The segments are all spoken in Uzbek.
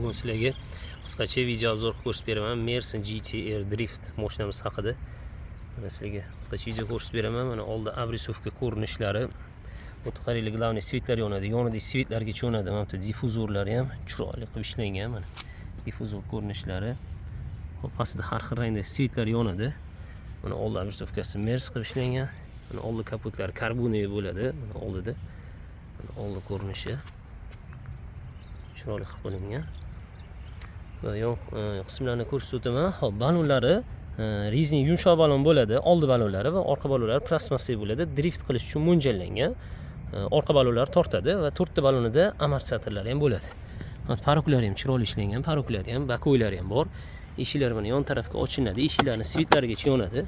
Bugun sizlarga qisqacha video обзор qilib ko'rsatib beraman Mersen GTR Drift mashinamiz haqida. Mana, sizlarga qisqacha video ko'rsatib beraman. Mana, oldi обрисовка ko'rinishlari. Bu yerda qaranglar, главный свет lar yonadi, yonidagi свет largacha yonadi. Mana bu yerda difuzorlari ham chiroyli qilib ishlangan. Mana, difuzor ko'rinishlari. Hop, pastida har xil rangda свет lar yonadi. Mana, oldi обрисовка si Mers qilib ishlangan. Mana, oldi kapotlari карбоновый bo'ladi. Mana, oldida, mana, oldi ko'rinishi chiroyli qilib qilingan va yon qismlarini ko'rsatib o'taman. Hop, balonlari резина yumshoq balon bo'ladi, oldi balonlari va orqa balonlari plastmassa bo'ladi. Drift qilish uchun mo'ljallangan. Orqa balonlari tortadi va to'rtta balonida amortizatorlari ham bo'ladi. Mana, порог lari ham chiroyli ishlangan, порог lari ham, боковой lari ham bor. Eshiklar mana yon tarafga ochiladi, eshiklarni свет larigacha yonadi.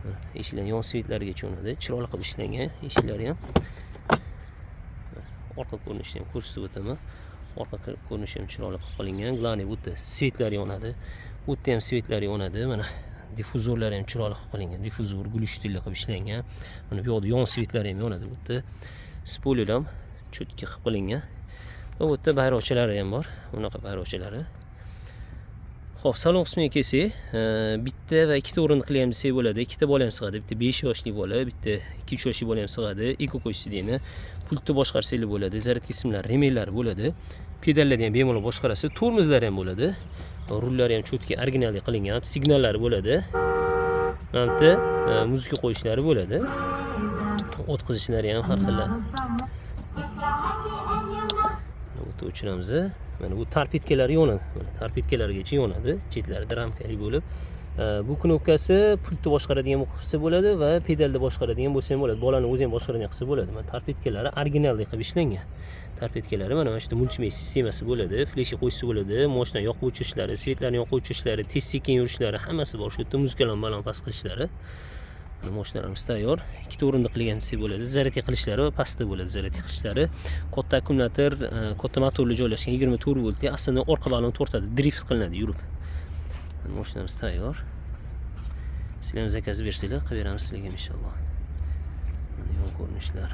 Mana, eshiklar yon свет larigacha yonadi, chiroyli qilib ishlangan eshiklari ham. Orqa ko'rinishini ham ko'rsatib o'taman. Orqa ko'rinishi ham chiroyli qilib qilingan. Главный, bu yerda свет lar yonadi, bu yerda ham свет lar yonadi. Mana, difuzorlari ham chiroyli qilib qilingan, difuzor глушитель li qilib ishlangan. Mana, bu yoqda yon свет lari ham yonadi. Bu yerda spoiler ham чётко qilib qilingan va bu yerda bayroqchalari ham bor, bunaqa bayroqchalari. Ho'p, salon qismiga kelsak, bitta va ikkita o'rindiqli ham desak bo'ladi. Ikkita bola ham sig'adi, bitta 5 yoshli bola, bitta 2-3 yoshli bola ham sig'adi. Eco сиденье, pultni boshqarsanglar bo'ladi, зарядка simlari, ремень lari bo'ladi, pedallarni ham bemalol boshqarasiz, tormozlari ham bo'ladi, rullari ham чётко originalli qilingan, signallari bo'ladi. Mana bu yerda muzika qo'yishlari bo'ladi, o'tkazishlari ham har xil. Mana, bu yerda o'chiramiz. Mana, bu торпедка lari yonadi, mana, торпедка largacha yonadi, chetlarida ramkali bo'lib. Bu knopkasi pultni boshqaradigan qilsa bo'ladi va pedalda boshqaradigan bo'lsa ham bo'ladi, bolani o'zi ham boshqaradigan qilsa bo'ladi. Mana, торпедка lari originalli qilib ishlangan торпедка lari. Mana shu yerda multimedia sistemasi bo'ladi, fleshga qo'ysa bo'ladi, moshina yoqib o'chirishlari, свет larni yoqib o'chirishlari, tez sekin yurishlari, hammasi bor shu yerda, muzikalarni baland past qilishlari. Mana, moshinalarimiz tayyor. Ikkita o'rindiqli ham desak bo'ladi, зарядка qilishlari va pastda bo'ladi зарядка qilishlari. Katta akkumulyator, katta motorli joylashgan, 24 voltli, aslida orqa balon tortadi, drift qilinadi yurib. Mana, moshinamiz tayyor. Sizlar ham заказ bersanglar, qilib beramiz sizlarga, inshaalloh. Mana, yon ko'rinishlar.